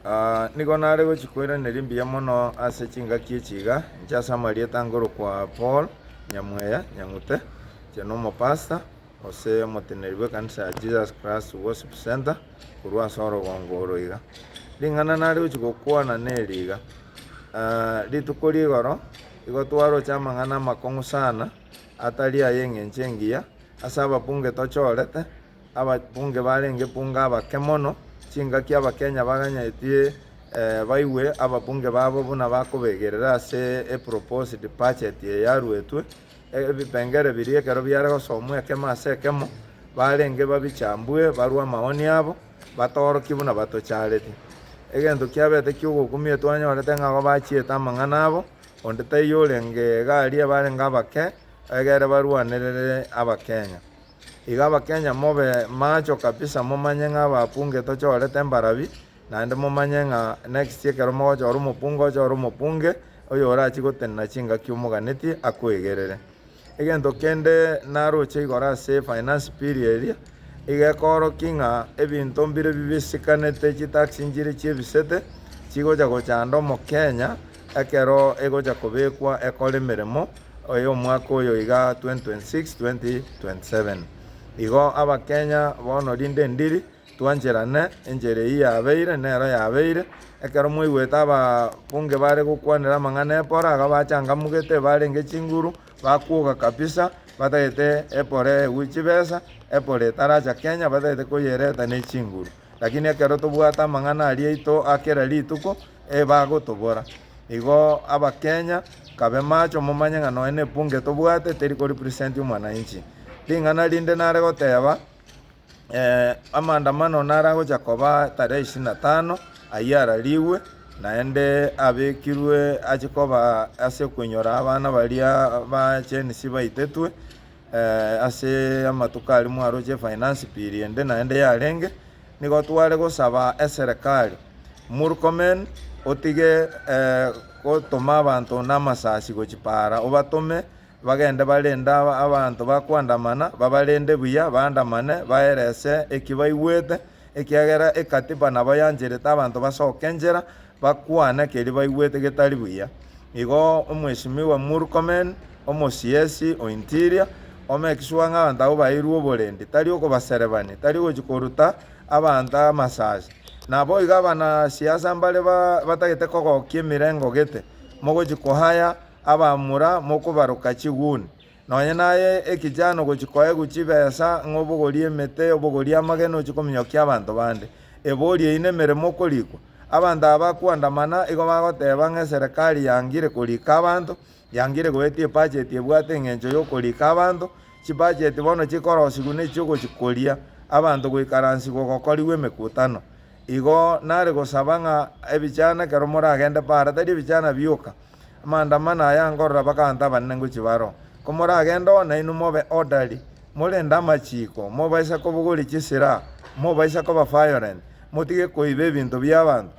Nigo nare gochia koiraneria mbuya mono ase chingaki echi iga, inche ase amarieta nkorokwa Paul Nyamweya Nyang'ute, inche na omopastor gose omoteneneri bw'ekanisa ya Jesus Christ Worship Centre korwa ase orogongo oro iga. Ring'ana nare gochia gokwana neri iga, rituko ria igoro, igo twaroche amang'ana amakong'u sana, atari ay'eng'encho engiya, ase ababunge tochorete, Ababunge barenge bunge abake mono, chingaki Abakenya baganyetie baigwe ababunge babo buna bakobegerera ase eproposed budget eye yaruetwe, ebipengere biria ekero biare gosomwa ekemo ase ekemo, barenge babichambue barue amaoni abo, batoorokie buna batochareti. Egento kiabete kiogokumia twanyorete ng'a igo bachiete amang'ana abo, onde taiyo orenge iga aria barenge abake, egere barwanerere Abakenya. Iga Abakenya mobe macho kabisa momanye ng'a abapunge tochorete mbarabi, naende momanye ng'a next ekero mogochora omopunge ochore omopunge oyorachie gotenena chingaki omoganetie akoegerere. Egento kende naroche igoro ase finance bill eria, iga ekoorokia ng'a ebinto mbire bibisikanete chitax nchire chiebisete chigocha gochanda omokenya ekero egocha kobekwa ekore emeremo. Oy'omwaka oyo iga 2026, 2027. Igo Abakenya bono rinde ndiri twancherane enchera eyio yabeire nero yabeire, ekero mwaigwete ababunge bare gokwanera amang'ana epora iga bachangamugete barenge chinguru bakwoga kabisa batagete epora eegwe chibesa, epora etaracha Kenya batagete koyereta ne chinguru. Lakini ekero tobwate amang'ana aria aito a kera rituko, ebagotobora. Igo Abakenya, kabe macho momanye ng'a nonya nebunge tobwate teri ko represent omwananchi. Ring'ana rinde nare goteba, amaandamano nare agocha koba tarehe ishirini na tano, ayio ararigwe, naende abekirwe ache koba ase okoinyora abana baria ba Gen Z baitetwe, Ase amatuko aria mwaroche efinance bill ende naende yarenge, nigo tware gosaba eserekari, Murkomen otige gotoma abanto namasasi gochia para, obatome bagende barende abanto bakoandamana, babarende buya baandamane baerese eki baigwete, ekiagera ekatiba nabo yancherete abanto basoke enchera bakwane keria baigwete getari buya. Igo Omweshimiwa Murkomen, omo-CS o Interior, omake sure ng'a abanto abwo baeirwe oborendi, tari okobaserebania, tari gochia koruta abanto amasasi. Naboigo abanasiasa mbare batagete kogokia emirengo gete, mogochia kohaya abamura mokobaroka chiguni. Nonye naye ekichano ogochia koegwa chibesa ng'a obogorie emete, obogorie amagena ochie kominyokia abanto bande. Ebori eyio nemeremo okorikwa. Abanto aba bakoandamana igo bagoteba ng'a eserekari yangire korika abanto, yangire goetia ebudget ebwate eng'encho yokorika abanto, chibudget bono chikorosigwa na echiogochia koria abanto goikaransigwa gokorigwa emekutano. Igo nare gosaba ng'a ebichana ekero moragende para tari ebichana bioka, Amaandamano aya nkorora mpaka abanto abanene ngochia baroo. Komoragende oo nainwe mobe orderly, morende amachiiko, mobaisa kobogoria chisilaha, mobaisa koba violent, motige koiba ebinto bi'abanto.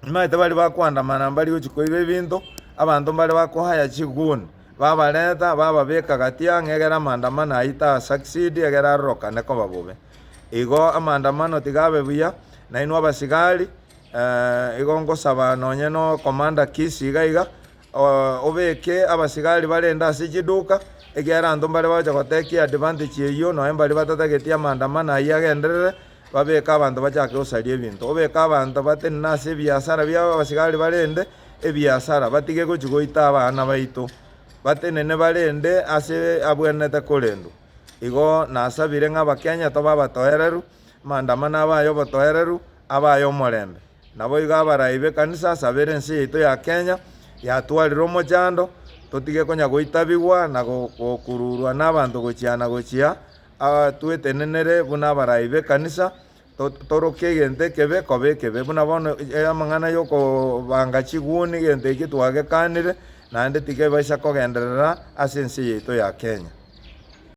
Nimanyete baria bakoandamana mbari gochia koiba ebinto, abanto mbare bakohaya chigun, babareta bababeka gati ang'e egere amaandamano ayio ta succeed egere arorokane koba bobe. Igo amaandamano tiga abe buya, nainwe abasigari. Igo ngosaba nonye no commander Kisii iga iga, obeke abasigari barende ase chiduka, ekiagera abanto mbare bagocha gotake advantage eyio, nonye mbaria batatageti amaandamano ayio agenderere, babeke abanto bachake gosaria ebinto. Obeke abanto batenene ase ebiasara biabo abasigari barende ebiasara, batige gochia goita abana baito, batenene barende ase abwenerete korendwa. Igo nasabire ng'a abakenya tobe abatoereru, amaandamano abe ayobotoereru, abe ay'omorembe. Naboigo abarai b'ekanisa sabera ense yaito ya Kenya yatwarire omochando, totige konya goitabigwa na gokururwa nabanto gochia na gochia, twetenenere buna abarai b'ekanisa, toroke egento ekebe koba ekebe. Buna bono amang'ana y'okobanga chiguni egento ekio twagekanire, naende tikebaisa kogenderera ase ense yaito ya Kenya.